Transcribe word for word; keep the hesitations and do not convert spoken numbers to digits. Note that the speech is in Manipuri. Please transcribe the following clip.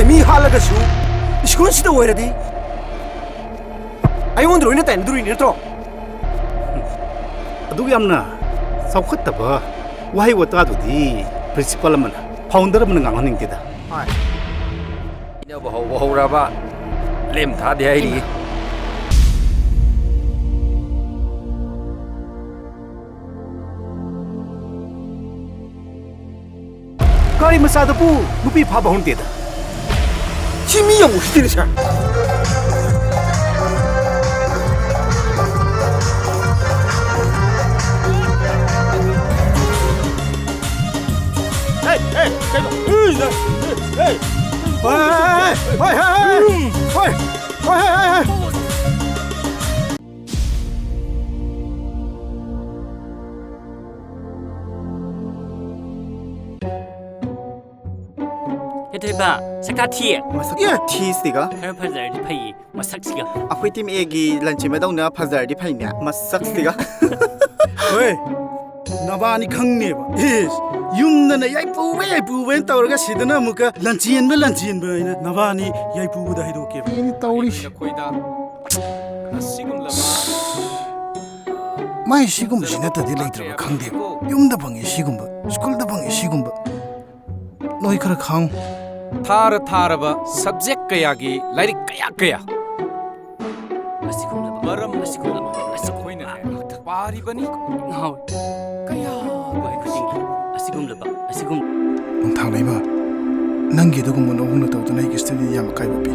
ꯃꯤ ꯍꯥꯠꯂꯒꯁꯨ ꯁ꯭ꯀꯨꯜꯁꯤꯗ ꯑꯣꯏꯔꯗꯤ ꯑꯩꯉꯣꯟꯗ ꯂꯣꯏꯅ ꯇꯥꯏꯅꯗꯣꯔꯤꯅꯤ ꯅꯠꯇ꯭ꯔꯣ? ꯑꯗꯨꯛ ꯌꯥꯝꯅ ꯆꯥꯎꯈꯠꯇꯕ ꯋꯥꯍꯩ ꯋꯥꯇꯥꯗꯨꯗꯤ ꯄ꯭ꯔꯤꯟꯁꯤꯄꯥꯜ ꯑꯃꯅ, ꯐꯥꯎꯟꯗꯔ ꯑꯃꯅ ꯉꯥꯡꯍꯟꯅꯤꯡꯗꯦꯗ꯫ ꯍꯥꯏꯅꯕ ꯍꯧꯕ ꯍꯧꯔꯕ ꯂꯦꯝ ꯊꯥꯗꯦ ꯍꯥꯏꯔꯤ꯫ ꯒꯥꯔꯤ ꯃꯆꯥꯗꯕꯨ ꯅꯨꯄꯤ ꯐꯥꯕ ꯍꯧꯅꯗꯦꯗ꯫ ꯁꯤ ꯃꯤ ꯌꯥꯝ ꯎꯁꯤꯠꯇꯦꯅꯦ, ꯁꯥꯔ꯫ ꯍꯦ, ꯍꯦ, ꯀꯩꯅꯣ? ꯍꯦ, ꯍꯦ, ꯍꯦ, ꯍꯦ꯫ ꯍꯣꯏ, ꯍꯣꯏ, ꯍꯣꯏ, ꯍꯣꯏ, ꯍꯣꯏ꯫ ꯍꯣꯏ, ꯍꯣꯏ, ꯍꯣꯏ, ꯍꯣꯏ꯫ ꯍꯦ ꯊꯣꯏꯕ, ꯁꯛꯇꯥ ꯊꯤꯌꯦ꯫ ꯃꯁꯛ ꯊꯤꯁꯤꯒ? ꯈꯔ ꯐꯖꯔꯗꯤ ꯐꯩꯌꯦ, ꯃꯁꯛꯁꯤꯒ꯫ ꯑꯩꯈꯣꯏ ꯇꯤꯝ ꯑꯦꯒꯤ ꯂꯟꯆꯦꯟꯕꯗꯧꯅ ꯐꯖꯔꯗꯤ ꯐꯩꯅꯦ, ꯃꯁꯛꯁꯤꯒ꯫ ꯍꯣꯏ, ꯅꯕꯥꯅꯤ ꯈꯪꯅꯦꯕ꯫ ꯏꯁ, ꯌꯨꯝꯗꯅ ꯌꯥꯏꯄꯨꯕ ꯌꯥꯏꯄꯨꯕ ꯍꯥꯏꯅ ꯇꯧꯔꯒ ꯁꯤꯗꯅ ꯑꯃꯨꯛꯀ ꯂꯟꯆꯦꯟꯕ ꯂꯟꯆꯦꯟꯕ ꯍꯥꯏꯅ ꯅꯕꯥꯅꯤ ꯌꯥꯏꯄꯨꯕꯗ ꯍꯥꯏꯗꯣꯛꯀꯦꯕ꯫ ꯏꯅꯤ ꯇꯧꯔꯤꯁꯤ꯫ ꯑꯩꯈꯣꯏꯗ ꯑꯁꯤꯒꯨꯝꯂꯕ ꯃꯥꯏ ꯁꯤꯒꯨꯝꯕꯁꯤ ꯅꯠꯇꯗꯤ ꯂꯩꯇ꯭ꯔꯕ ꯈꯪꯗꯦꯕ꯫ ꯌꯨꯝꯗ ꯐꯪꯉꯤ ꯁꯤꯒꯨꯝꯕ, ꯁ꯭ꯀꯨꯜꯗ ꯐꯪꯉꯤ ꯁꯤꯒꯨꯝꯕ꯫ ꯅꯣꯏ ꯈꯔ ꯈꯥꯡꯉꯨ꯫ ꯊꯥꯔ ꯊꯥꯔꯕ ꯁꯕꯖꯦꯛ ꯀꯌꯥꯒꯤ ꯂꯥꯏꯔꯤꯛ ꯀꯌꯥ ꯀꯌꯥ ꯑꯁꯤꯒꯨꯝꯂꯕ ꯃꯔꯝ ꯑꯁꯤꯒꯨꯝꯂꯕ ꯑꯩꯈꯣꯏꯅ ꯄꯥꯔꯤꯕꯅꯤ꯫ ꯉꯥꯎꯏ꯫ ꯀꯌꯥ ꯈꯨꯗꯤꯡꯒꯤ ꯑꯁꯤꯒꯨꯝꯂꯕ ꯑꯁꯤꯒꯨꯝ ꯅꯨꯡꯊꯥꯡ ꯂꯩꯃ, ꯅꯪꯒꯤ ꯑꯗꯨꯒꯨꯝꯕ ꯅꯑꯣꯡꯅ ꯇꯧꯗꯨꯅ ꯑꯩꯒꯤ ꯁ꯭ꯇꯗꯤꯗ ꯌꯥꯝ ꯑꯀꯥꯏꯕ ꯄꯤ꯫